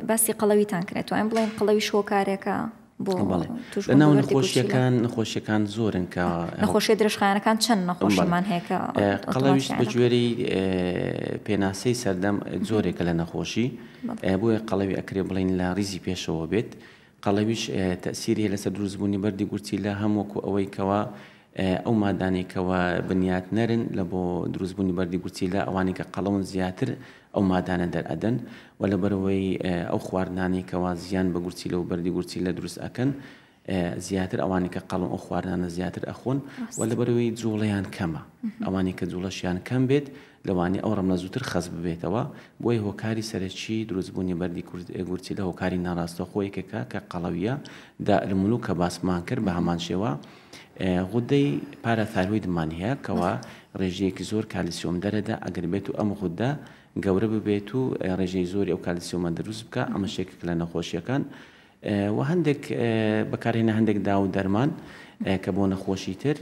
باسی قەڵەویتان کرد توانین بڵێن قەڵەویش هۆکارێکە بۆ بەڵێ تووشبوون لەناو بە بەردی گورچیلە؟ نەخۆشیەکان نەخۆشیەکان زۆرن کە نەخۆشیە درێژخایەنەکان چەند نەخۆشیمان هەیە کە قەڵەویش ئۆتۆماتیکیان بە گوێرەی پێناسەی سەردەم جۆرێکە لە نەخۆشی بۆیە قەڵەوی ئەکرێ بڵێین لە ڕیزی پێشەوە بێت قەڵەویش تەئسیری هەیە لەسەر دروستبوونی بەردی گورچیلە هەم وەکو ئەوەی کەوا ئەو مادانەی کەوا بنیاتنەرن لە بۆ دروستبوونی بەردی گورچیلە ئەوانەی کە قەڵەون زیاتر ئەو مادانە دەرئەدەن و لەبەرئەوەی ئەو خواردنانەی کەوا زیان بە گورچیلە و بەردی گورچیلە دروست ئەکەن زیاتر ئەوانەی کە قەڵەون ئەو خواردنانە زیاتر ئەخۆن و لەبەرئەوەی جوڵەیان کەمە ئەوانەی کە جوڵەشیان کەم بێت لەوانەیە ئەو ڕملە زووتر خەست ببێتەوە، بۆیە هۆکاری سەرەکی دروستبوونی بەردی گورچیلە هۆکاری ناڕاستەوخۆ یەکێکە کە قەڵەوییە، داء الملوک کە باسمان کرد بە هەمان شێوە غودەی پاراتایرۆیدمان هەیە کەوا ڕێژەیەکی زۆر کالیسیۆم دەرەدا ئەگەر بێت و ئەم غودە گەورە ببێت و ڕێژەی زۆری ئەو کالیسیۆمە دروست بکە ئەمەش یەکێکە لە نەخۆشیەکان. و هەندێک بەکارهێنا هەندێک داو و دەرمان کە بۆ نەخۆشی تر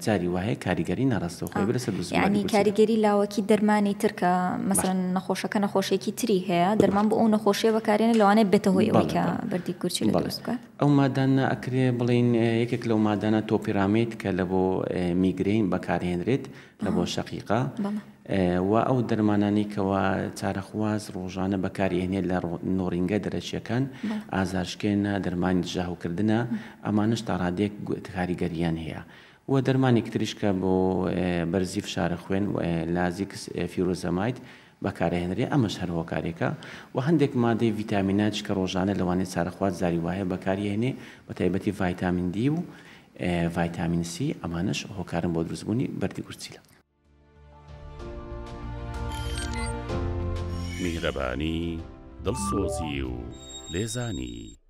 جاری وایە کاریگەری ناڕاستەوخۆی بێت لەسەر دروستبوونی یانی گورچیلە. کاریگەری لاوەکی دەرمانی تر کە مەسەلەن نەخۆشەکە نەخۆشیەکی تری هەیە دەرمان بۆ ئەو نەخۆشیە بەکارێنێ لەوانەیە بێتە هۆی ئەوەی بەڵێ کە بەڵێ بەردی گورچیلە بەڵێ دروست بکات. ئەو مادانە ئەکرێ بڵێین یەکێک لەو مادانە تۆپیرامیت کە لە بۆ میگرەین بەکارهێنرێت لە بۆ شەقیقە بەڵێ. و ئەو دەرمانانەی کەوا چارەخواز ڕۆژانە بەکاری ئەهێنێت لە نۆڕینگە دەرەکییەکان، ئازارشکێنە، دەرمانی دژە هەوکردنە، ئەمانەش تا ڕادەیەک کاریگەرییان هەیە. و دەرمانێکی تریش کە بۆ بەرزی فشارە خوێن، لازیکس، فیورۆزەماید، بەکارئەهێنرێ، ئەمەش هەر هۆکارێکە. و هەندێک مادەی ڤیتامیناتیش کە ڕۆژانە لەوانەیە چارەخواز جاری وایە بەکاری ئەهێنێ، بەتایبەتی ڤایتامین دی و ڤایتامین سی، ئەمانەش هۆکارن بۆ دروستبوونی بەردی گورچیلە. میهرەبانی، دڵسۆزی و لێزانی.